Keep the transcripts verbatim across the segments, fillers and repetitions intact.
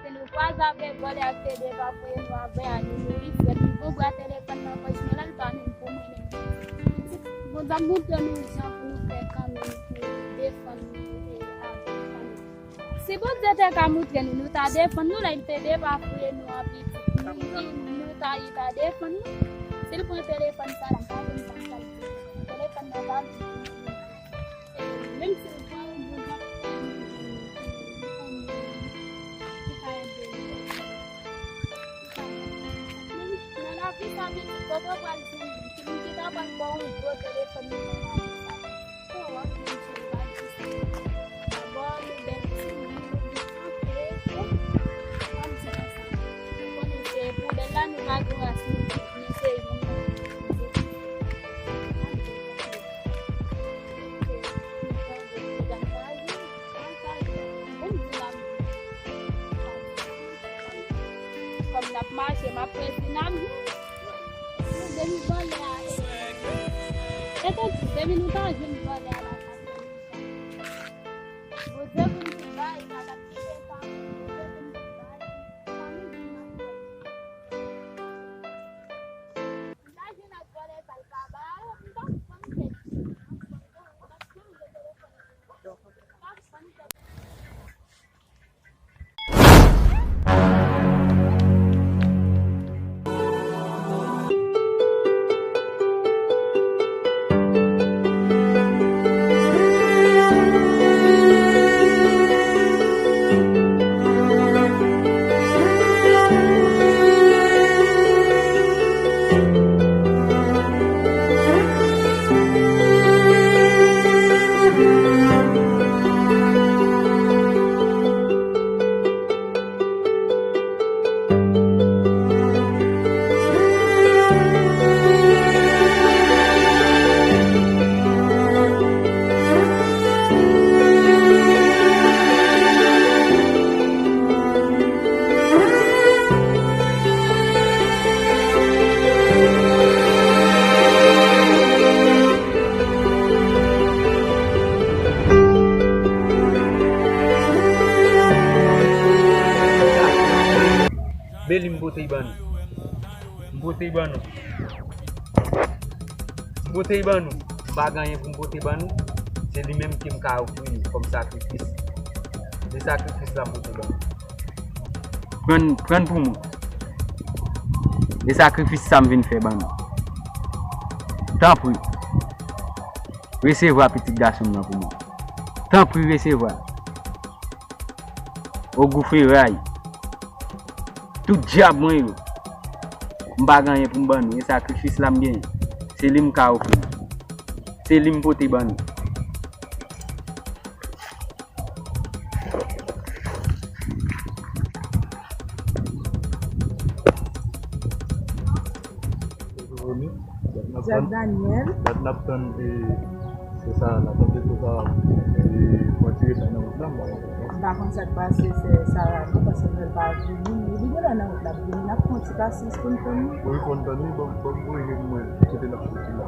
Se nou kwaze avèk vòlè a ki te depafouye nou avè a, nou mouri frèt. Nou pran bwa telefòn nan pòch mwen la, li pa menm pou mwen menm. Pitit, bon, m ap montre nou jan pou nou fè kanmenm pou defann nou e avè kanmenm. Si Bondye te ka montre nou, nou ta defann nou, lè li te depafouye nou an pitit. Nou, nou ta, li ta defann nou. Si l pran telefòn sa la, m pa konn sa m pral di. Telefòn nan pa vin pou mwen. Menm si l pran yon bon jan, ki ka ede l. Nan lavi sa, pitit, kote w pral jwenn li? Ki moun ki ta pral ba w yon gwo telefòn nan lavi sa? Kon w ap jwenn sou lavi sa? Dabò, nou bèl timoun, nou gen sante, e, m ap di konsa. Nou konnen se poubèl la, nou pa gen ras, nou tout, men se youn nan. Kòm n ap mache, m ap prese n ap jwenn. Depi vòlè a, e, e tankou, depi nou ta jwenn vòlè a la, sa fè nou sa. Bondye pou n te bay, sa t ap kite sa, Bondye pou n te bay, sa nou di n ap fè. Imajine ak vòlè sa l ka bay, m t ap fann tèt. Beli, m pote l ban nou. M pote l ban nou. M pote l ban nou. M pa gen anyen pou m pote ban nou. Se li menm ke m ka ofri nou kòm sakrifis. Se sakrifis la m pote ban nou. Pran, pran pou mwen. E sakrifis sa m vin fè ban nou. Tanpri, resevwa pitit gason m nan pou mwen. Tanpri, resevwa. Ogou feray. Tout dyab mwen yo. M pa gen anyen pou m ban nou. E sakrifis la m genyen. Se li m ka ofri. Se li m pote ban nou. Jack Daniel. Dat n ap tann, e, sè Sara, n ap tann sè Sara, e, pran ti retay nan wout la, m pa konn sa k pase sè Sara non, paske lè l pa vini, li genlè nan wout l ap vini, n ap pran ti pasyans pou n tann li. Wi, pou n tann li, bon, bon, voye pou mwen, kote l ap soti la.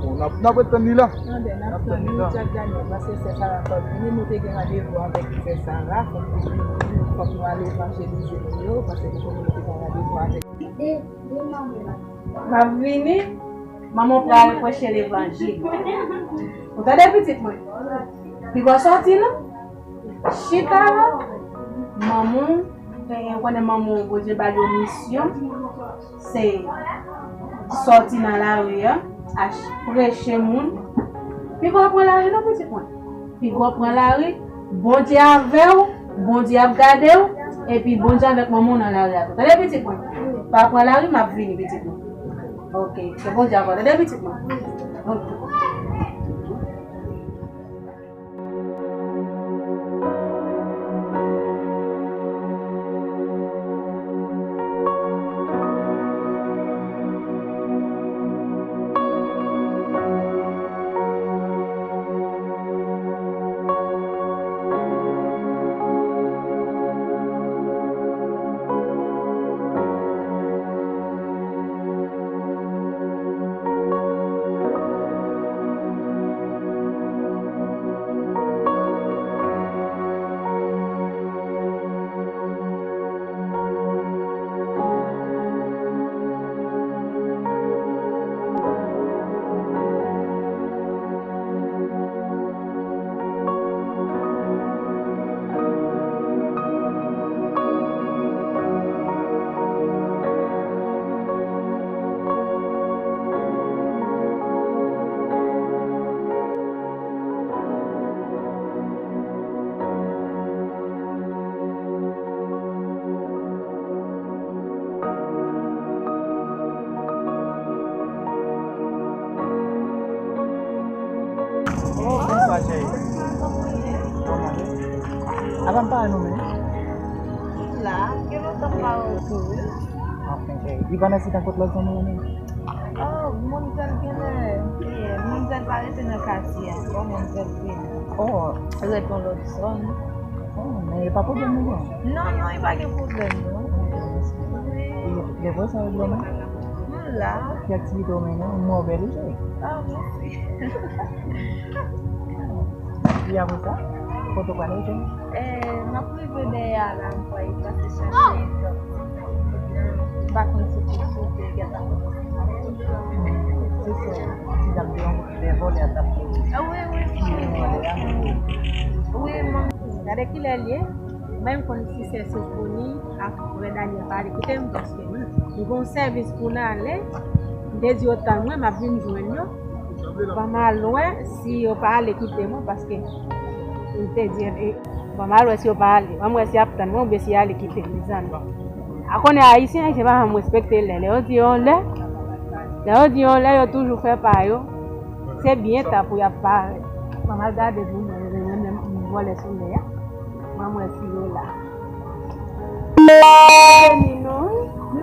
Bon, n ap, n ap ret tann li la. N ap tann li la. N ap tann li, Jack Daniel, paske sè Sara pap vini, nou te gen randevou avèk sè Sara, fòk nou vini, fòk nou al evanjelize moun yo, paske nou konnen nou te gen randevou avèk. M ap vini, manman w pral preche levanjil. Ou tande, pitit mwen? Piga w sòti non. Chita la, manman w, e, ou konnen manman w, Bondye ba l yon misyon, se sòti nan lari a, al preche moun. Piga w pran lari non, pitit mwen. Piga w pran lari, Bondye avè w, Bondye ap gade w, epi Bondye avèk manman w nan lari a tou. Tande pitit mwen, pa pran lari, m ap vini pitit mwen. Ok, ke Bondye avè w. Tande pitit mwen. Ok. Cheri, kòman ye? Apa m pa wè nou menm? M la, gen lontan m pa wè w tou, wi. Anfen, cheri. Li pa nan sitan kot lòt zanmi w menm? Oh, manmzèl genlè. Manmzèl pa rete nan katye a. Bon, manmzèl vini. Oh. Rete yon lòt zòn. Oh, men e pa pwoblèm nou gen. Non, non, e pa gen pwoblèm, non. Wi. E, e vre sa, regle non? M la. Ki aktivite w mennen? M wè w bèl wi, cheri. Ah, mèsi. Epi apre sa, kote w prale, cheri? Eh, m ap rive dèyè a la, m pral pase chache. M pa konn si pou sou te gentan. Se sa, ti dam te yon kote lè vòlè a t ap mouri. Ah, wi, wi, wi. Wi, mwen. Gade kilè l ye. Mwen, m konn si sè Sofoni ak frè Daniel pa ale kite m, paske m gen yon sèvis pou n ale. M te di yo tann mwen, m ap vin jwenn yo. Ban m al wè si yo pa ale kite mwen, paske m te di, e, ban m al wè si yo pa ale. Ban m wè si y ap tann mwen oubyen si y ale kite m, mezanmi. A konnen Ayisyen, se pa janm respekte lè. Lè yo di yo yon lè, lè yo di yo yon lè, yo toujou fè pa yo. Se byen ta pou y ap parèt. Ban m al gade pou mwen, mwen menm, m vòlè sou lè a. Ban m wè si yo la. Beni nou, wi.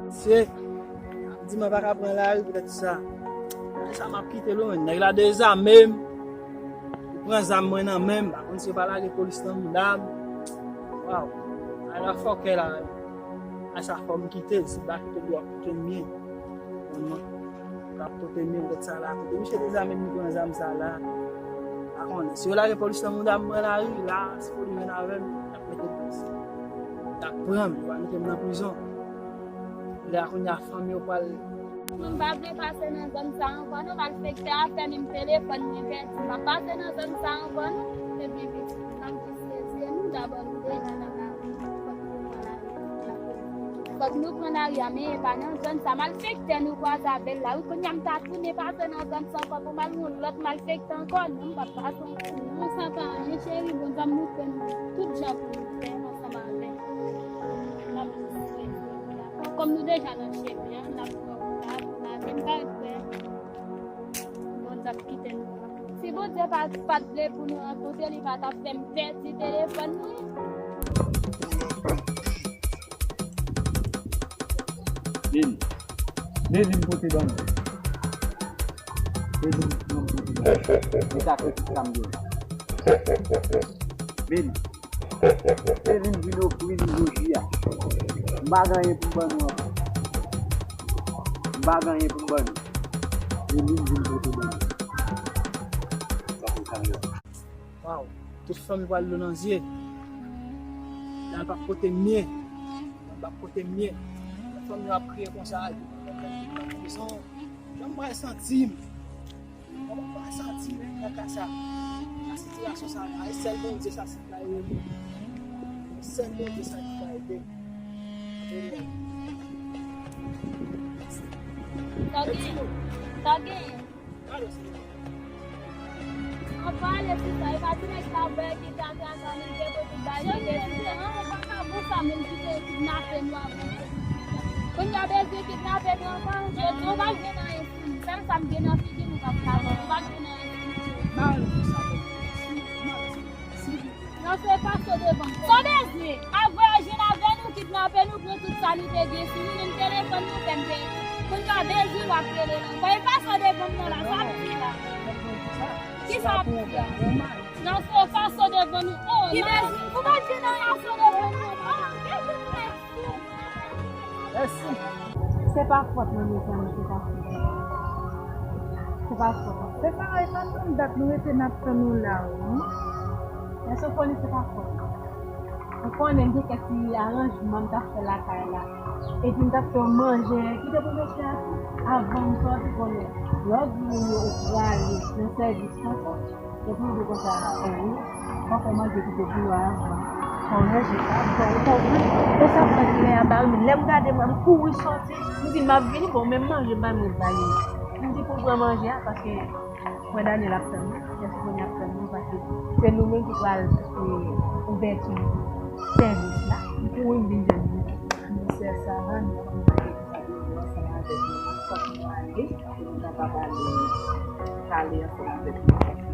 Mesye, m pa ka pran lari poutèt sa. Sa m ap kite l wi, nèg la dezame m. Li pran zam mwen nan men m. Pa konn si yo pa lage polis nan mouda m. Waw. Ala fòkè la. A sa fò m kite l, si m pa kite l, yo ap pote m byen. Mwen, yo ap pote m byen, poutèt sa la. Kote misye dezame m, li pran zam sa la. Pa konnen. Si yo lage polis nan mouda m, mwen lari, la, si polis jwenn avè m, y ap mete m, y ap pran m, yo va mete m nan prizon. Lè a kounye a fanmi yo pral Mwen pa vle pase nan zòn sa ankò non, malfektè a fèmen m telefòn mwen pèdi. M pa pase nan zòn sa ankò non. Ebyen pitit, n ap jis sezi nou dabò, nou deja nan lari. Fòk nou pran lari a, men e pa nan zòn sa. Malfektè nou kwaze avè l la wi, kounye a m ta tounen pase nan zòn sa ankò pou m al yon lòt malfektè ankò non, m p ap pase ankò non. Non, sa pa anyen cheri, Bondye ap montre nou tout jan pou nou fè ansanm avè l. N ap jis sezi nou dabò. Kòm nou deja nan chemen an, n ap pran wout la pou n ale, m pa regrèt. Bondye ap kite nou. Si Bondye pa, pa t vle pou nou rankontre, li pa t ap fè m pèdi telefòn mwen. Vin. Vin, vin pote ban mwen. Vin, vin pote ban mwen. E sa ki sa m vin. Vin. Se vin, vin ofri nou jodi a. M pa gen anyen pou m ban nou ankò. M pa gen anyen pou m ban nou. Se vin, vin pote ban nou. Sa pou sa yo. Waw, tout fanmi pral dlo nan zye. Nan l p ap pote m byen. Nan l p ap pote m byen. Fanmi yo ap kriye konsa. Jan m pral santi m. Kòman w pa santi nan ka sa? Nan sitiyasyon sa la, e sèl Bondye sa sit la ede. Sèl Bondye sa sit la ede. Sa w genyen? Sa w genyen? Ann pale sou sa, e pa ti nèg sa vre ki te ap atann li te pote bay li te site. An, ou pa ka bon sa menm ki te kidnape nou avan. Kounye a bezwen kidnape nou ankò, jodi w pa gen anyen. Sèl sa m gen nan figi m ou p ap ka ban m, ou pa gen nan esplik yo. Nan se pa so devan m. Sa bezwen, ap vwayaje avè nou, kidnape nou, pran tout sa nou te gen sou nou, menm telefòn nou fè m pèdi. Kounye a bezwen w ap rele l ankò. E pa so devan m nan la, sa m di la. Kisa ap di a? Nan se pa so devan nou. Oh, ki bezwen? Ou pa gen nan so devan nou. Oh, bezwen. Mèsi. Se pa fòt mwen, mezanmi, se pa fòt mwen. Se pa fòt mwen. Se pa, e pa tann dat nou rete n ap tann ou la, wi. Mèsi, Sofoni, se pa fòt mwen. Ou konnen m gen kèk ti aranjman m t ap fè lakay la. Epi m t ap fè yon manje, kite pou mesye a tou. Avan m sòti, konnen lòt jou yo ou prale nan sèvis konsa. Epi ou di konsa, o wi, fò w fè manje kite pou yo avan. Fò w ranje sa, fò w konprann. E sa fè lè a ba wi, lè m gade mwen, m kouri sòti. M di m ap vini, bon, menm manje m pa menm ba li. M di pou pran manje a, paske frè Daniel ap tann mwen, frè Sofoni ap tann mwen, paske se nou menm ki pral, e, ouvèti sèvis la. M kouri m vin jwenn li. M di sè Sara, nou konn manje konsa depi ansanm avèk nou, fòk nou ale. Pou nou kapab ale pale ansanm avèk nou.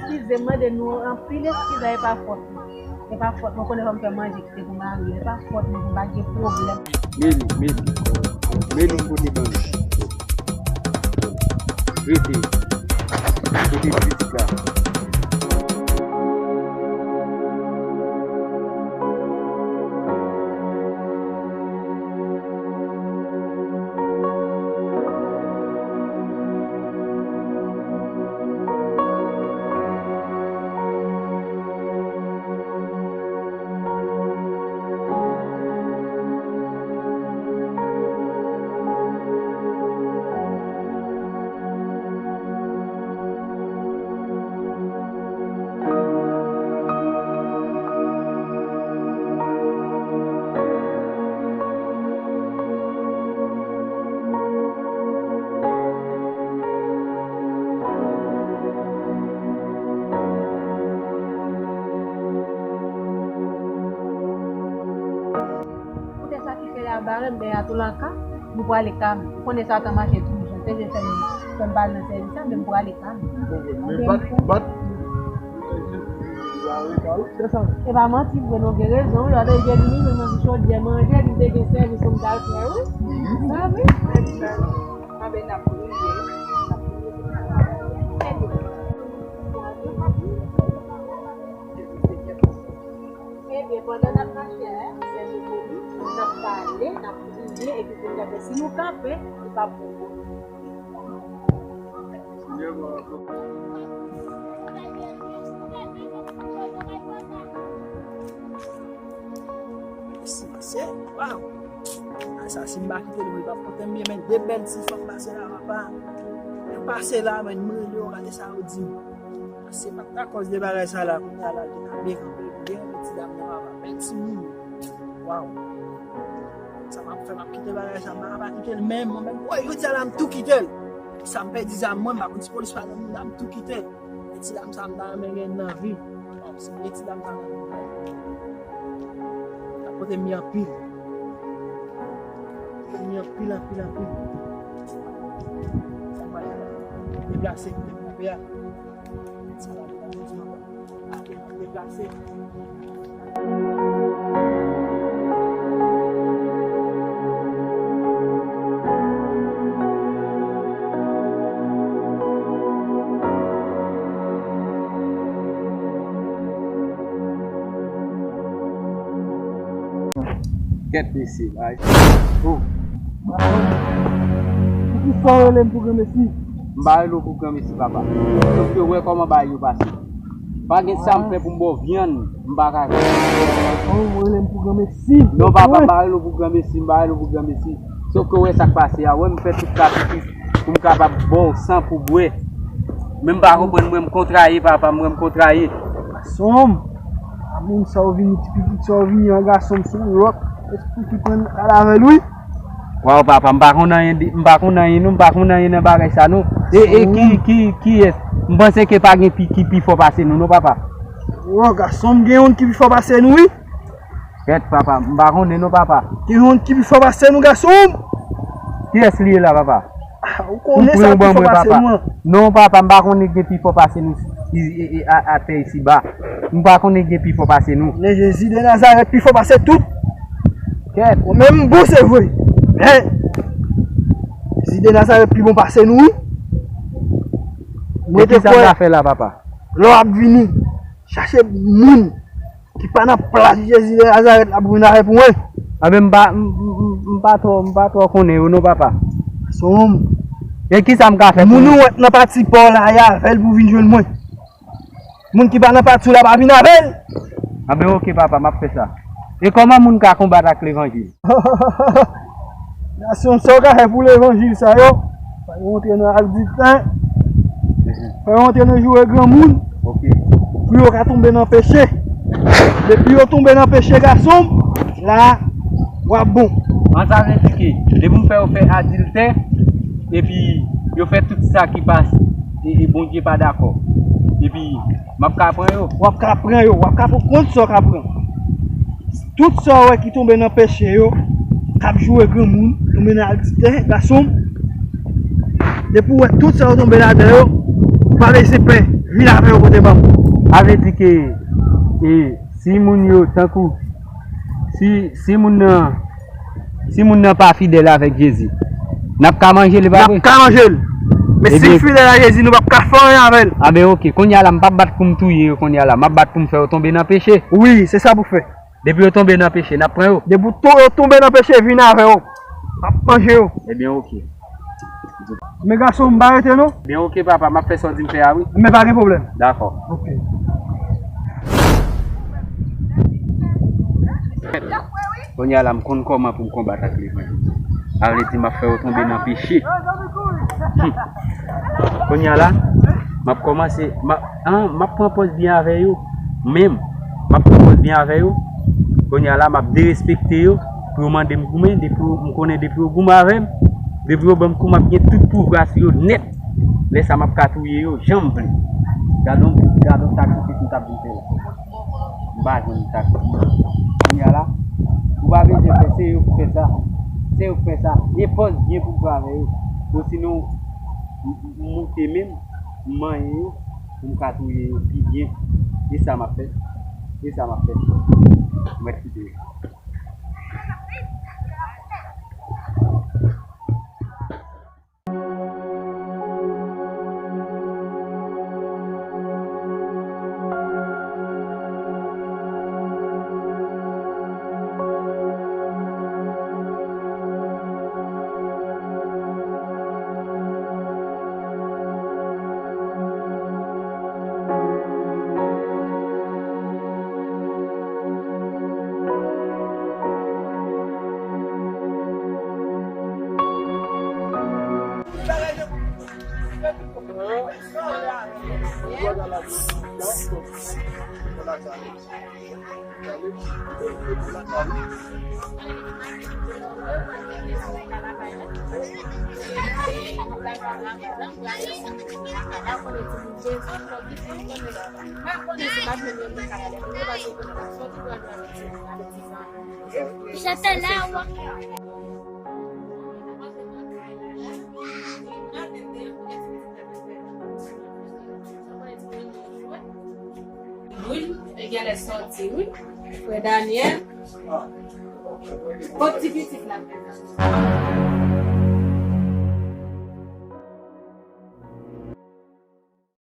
eskize, m mande nou anpil eskize, e pa fòt mwen. E pa fòt mwen, konnen fò m fè manje kite pou mari, e pa fòt mwen, m pa gen pwoblèm. Meli, Meli, Meli, kote bandi? Rete. Kote pitit la? Kote sa ki fè la bare m dèyè a tou laka, nou prale ka m. Ou konnen sa tan mache toujou. Se je fè m, fè m pa al nan sèvis la, men m prale ka m. Men bat, bat. E pa manti vre, non, gen rezon wi. Lòt Jeremi menm nan ti chodyè manje, li te gen sèvis pou m t al fè wi. Sa vre? Anben n ap priye. N ap priye. Ebyen, pandan n ap mache a, sè Jezeli, n ap pale, n ap priye, epi pou n gade si nou kanpe, li p ap bon pou nou. Mesye, mesye, waw! Ay, sa, si m pa kite l, li p ap pote m byen, men de bèl ti fanm pase la, papa. Yo pase la, men m rele yo, gade sa yo di m. Se pa t akòz de bagay sa la, kounye a la, li te ka byen kanpe, byen, ti dam nan, papa, bèl timoun. Waw. Sa m ap fè, m ap kite bagay sa, m pa ka pa kite l menm, mwen menm. Woy, jodi a la, m tou kite l. Sa m pèdi zam mwen, m pa konn si polis pa nan moun la, m tou kite l. E ti dam sa, m ta renmen gen nan vi m. Waw, si gen ti dam sa nan vi m, sa pote m byen anpil. Pote m byen anpil, anpil, anpil. Sa m pral fè la? Deplase, kote m kanpe a. Ti dam sa, kèt mesye, ay. Oh. Poukisa w rele m pou granmesi? M pa rele w pou granmesi, papa. Sòf ke w wè kòman bagay yo pase. Pa gen sa m fè pou m ba w vyann, m pa ka fè. Oh, w rele m pou granmesi. Non, papa, m pa rele w pou granmesi, m pa rele w pou granmesi. Sòf ke w wè sa k pase a, w wè m fè tout sakrifis pou m kapab ba w san pou bwè. Men m pa konprann, m wè m kontraye, papa, m wè m kontraye. Gason m, a moun sa w vini, ti pitit sa w vini an, gason m, se yon lòt espri ki pran l al avè l, wi. Waw, papa, m pa konn anyen de, m pa konn anyen non, m pa konn anyen nan bagay sa non. E, e, ki, ki, kiyès? M panse ke pa gen pi, ki pi fò pase nou non, papa. Waw, gason m, gen youn ki pi fò pase nou, wi. Kèt, papa, m pa konnen non, papa. Gen youn ki pi fò pase nou, gason m. Kiyès li ye la, papa? Ah, ou konnen sa pi fò pase nou an. Non, papa, m pa konnen gen pi fò pase nou i- i- i- a- atè isiba. M pa konnen gen pi fò pase nou. Men Jezi de Nazarèt pi fò pase tout. Kèt. Ou menm bon, se vre. Men Jezi de Nazarèt pi bon pase nou, wi. Mwen te kwè. E kisa m ka fè la, papa? Lè w ap vini, chache moun ki pa nan plas Jezi de Nazarèt la pou vin avè pou mwen. Anben, m pa, m, m, m, m pa twò, m pa twò konnen yo non, papa. Son. E kisa m ka fè pou moun ou wè nan pati pa w la, y avè l pou vin jwenn mwen. Moun ki pa nan pati w la, pa vin avè l. Anben, oke, papa, m ap fè sa. E kòman moun ka konbat ak levanjil? Nasyon, sa w ka fè pou levanjil sa yo? Fè yo antre nan adiltè. Fè yo antre nan joure granmoun. Pou yo ka tonbe nan peche. Depi yo tonbe nan peche, gason m, la, w ap bon. An, sa vle di ke depi m fè yo fè adiltè, Epi, yo fè tout sa ki pa, e, e Bondye pa dakò. Epi, m ap ka pran yo. W ap ka pran yo, w ap ka pran kont sa w ka pran. Tout sa w wè ki tonbe nan peche yo, k ap joure granmoun, tonbe nan adiltè, gason m, depi w wè tout sa yo tonbe ladan yo, pa bezwen pè, vin avè yo kote m ap. Sa vle di ke, e, si moun yo, tankou, si, si moun nan, si moun nan pa fidèl avèk Jezi, n ap ka manje l, pa vre? N ap ka manje l. Men si l fidèl a Jezi, nou p ap ka fè anyen avè l. A ben, oke. Kounye a la, m p ap bat pou m touye yo kounye a la. M ap bat pou m fè yo tonbe nan peche. Wi, se sa pou fè. Depi yo tonbe nan peche, n ap pran yo. Depi yo to-, yo tonbe nan peche, vin avè yo. M ap manje yo. Ebyen, oke. Men gason, m pa rete non. Ebyen, oke, papa, m ap fè sa w di m fè a, wi. Men pa gen pwoblèm. Dakò. Oke. Kounye a la, m konn kòman pou m konbat ak li, mwen. Sa vle di, m ap fè yo tonbe nan peche. Hmm. Kounye a la, m ap kòmanse, m ap, an, m ap pran pòz byen avè yo. Menm, m ap pran pòz byen avè yo. Kounye a la, m ap derespekte yo pou yo mande m goumen, depi yo, m konnen depi yo goumen avè m, depi yo ban m kou, m ap gen tout pouvwa sou yo nèt. Lè sa, m ap ka touye yo jan m vle. Gadon, gadon sakrifis m t ap vin fè la. M pa jwenn sakrifis. Kounye a la, ou pa bezwen fè, se yo k fè sa. Se yo k fè sa. E pòz byen pou m pran avè yo. Osinon, m, m, m moute menm, m manyen yo, pou m ka touye yo pi byen. E sa m ap fè. E sa m ap fè. Mwen kite yo. Wi, e genlè sòti, wi. Frè Daniel. Kot ti pitit la?